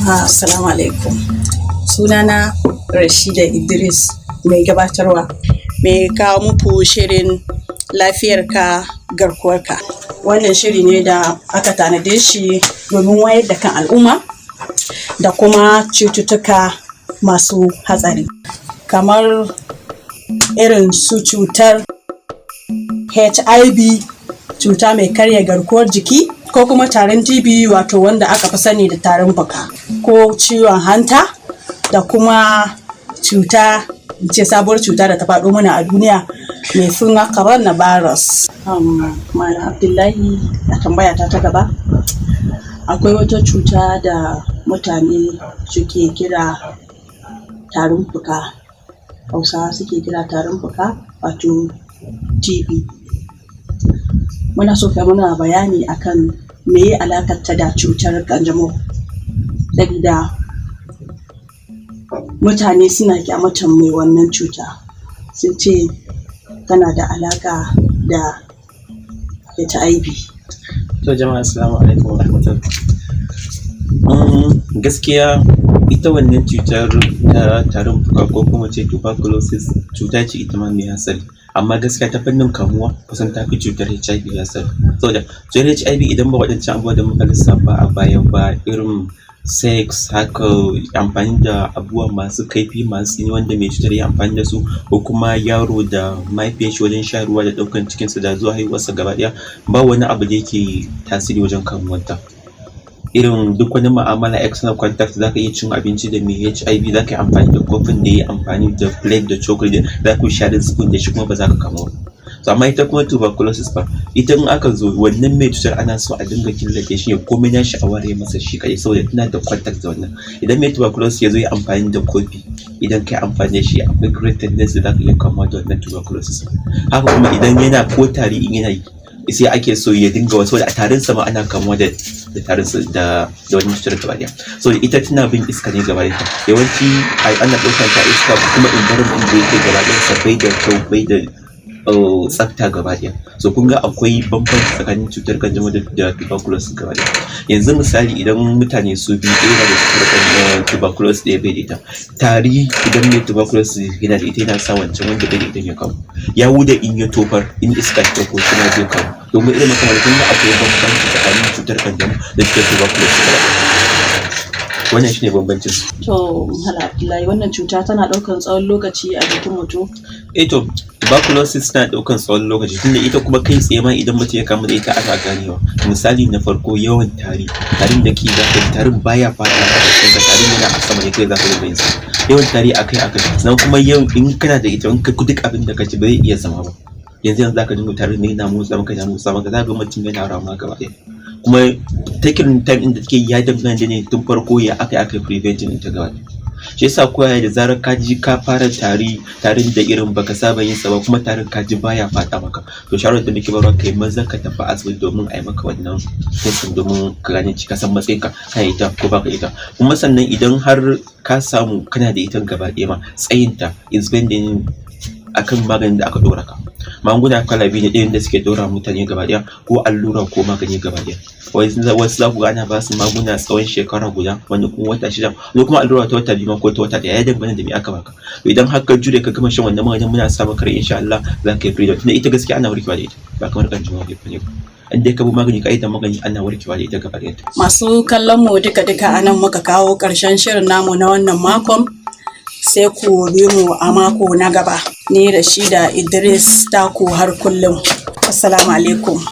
Assalamu alaikum. Sunana Rashida Idris, mai gabatarwa, mai kawo muku shirin Lafiyarka Garkuwarka. Wannan shiri ne da aka tanade shi domin wayar da kan al'umma da kuma cututtuka masu hatsari, kamar irin su cutar HIV, cuta mai karya garkuwar jiki, ko kuma tarin TB, wato wanda aka fi sani da tarin fuka, ko ciwon hanta, da kuma cuta in ce sabuwar cuta da ta faɗo mana a duniya mai suna coronavirus. Malam Abdullahi, a tambaya ta ta gaba, akwai wata cuta da mutane suke kira tarin fuka, Hausawa suke kira tarin fuka, wato TB. Muna so kai mana bayani akan meye alaƙar ta da cutar ƙanjamau, sabida mutane suna ƙyamatar mai wannan cuta, sun ce tana da alaƙa da HIV. To jama'a, assalamu alaikum wa rahmatullah. Gaskiya ita wannan cutar ta tarin fuka, ko kuma ce tuberculosis, cuta ce ita ma mai hatsari. Amma gaskiya ta fannin kamuwa kusan ta fi cutar HIV hatsari. Saboda cutar HIV, idan ba waɗancan abubuwa da muka lissafa a baya ba, irin sex haka, amfani da abubuwa masu kaifi, masu tsini wanda mai cutar ya amfani da su, ko kuma yaro da mahaifiyar shi wajen shayarwa da ɗaukan cikinsa da zuwa haihuwarsa gaba ɗaya, ba wani abu da yake tasiri wajen kamuwarta. Irin duk wani mu'amala, external contact, za ka iya cin abinci da mai HIV, za ka yi amfani da kofin da ya yi amfani, da plate da cokali, za ku sharing spoon da shi, kuma ba za ka kamu ba. To amma ita kuma tuberculosis fa, ita in aka zo wannan mai cutar, ana so a dinga killace shi ne, komai nashi a ware masa shi kaɗai, saboda tana da contact da wannan. Idan mai tuberculosis ya zo ya amfani da kofi, idan kai amfani da shi, akwai great tendency za ka iya kamuwa da wannan tuberculosis. Haka kuma idan yana ko tari in yana yi, sai ake so ya dinga wasu, a tarin sa ma ana kamuwa da tarin da wannan cutar gaba ɗaya. So ita tana bin iska ne gaba ɗaya. Yawanci ana ɗaukar ta iska, kuma environment da yake gaba ɗayansa bai da kyau, bai da tsafta gaba ɗaya. So kun ga akwai bambanci tsakanin cutar kanjamau da tuberculosis gaba ɗaya. Yanzu misali, idan mutane su biyu, ɗaya yana da cutar tuberculosis, ɗaya bai da ita, tari idan mai tuberculosis yana da ita yana sa wancan wanda bai da ita ya kamu. Yawu da in ya tofar, in iska ta ɗauko, shi ma zai kamu. Domin irin makamantan kun ga akwai bambanci tsakanin cutar kanjamau da cutar tuberculosis gaba ɗaya. Wannan shine bambancin su. To Malam Abdullahi, wannan cuta tana ɗaukan tsawon lokaci a jikin mutum? Eh to, tuberculosis tana ɗaukan tsawon lokaci, tunda ita kuma kai tsaye ma idan mutum ya kamu da ita ana ganewa. Misali na farko, yawan tari. Tarin da ke zaka ji tarin baya faɗawa a jikinka, tarin yana a sama ne kawai zaka dinga yin sa. Yawan tari akai akai. Sannan kuma yawan in kana da ita, in ka duk abin da ka ci ba zai iya zama ba. Yanzu yanzu zaka dinga tarin ne yana motsa maka, yana motsa maka, zaka ga mutum yana rama gaba ɗaya. Kuma taking time ɗin da take ya danganta ne tun farko ya aka yi preventing ɗinta gaba ɗaya. Shi yasa ko yaya da zarar ka ji ka fara tari, tarin da irin baka saba yin sa ba, kuma tarin ka ji baya faɗa maka, to shawarar da muke bayarwa, kai maza ka tafi asibiti domin a yi maka wannan testing, domin ka gane ka san matsayin ka, kana da ita ko baka da ita. Kuma sannan idan har ka samu kana da ita gaba ɗaya ma, tsayinta is depending akan maganin da aka ɗora ka. Magunguna kala biyu ne ɗayan da suke ɗora mutane gaba ɗaya, ko allura ko magani gaba ɗaya. Wasu za ku ga ana ba su magunguna tsawon shekara guda, wani kuma wata 6, wani kuma allura ta wata 2 ma ko ta wata 1, ya danganta da me aka baka. To idan har ka jure ka gama shan wannan maganin, muna sa maka rai insha Allah za ka yi freedom, tunda ita gaskiya ana warkewa da ita, ba kamar ƙanjamau ba ne ba. In dai ka bi magani, ƙa'idar magani, ana warkewa da ita gaba ɗayanta. Masu kallon mu duka-duka a nan muka kawo ƙarshen shirin namu na wannan makon. Sai ku bi mu a mako na gaba. Ni Rashida Idris, taku har kullum. Assalamu alaikum.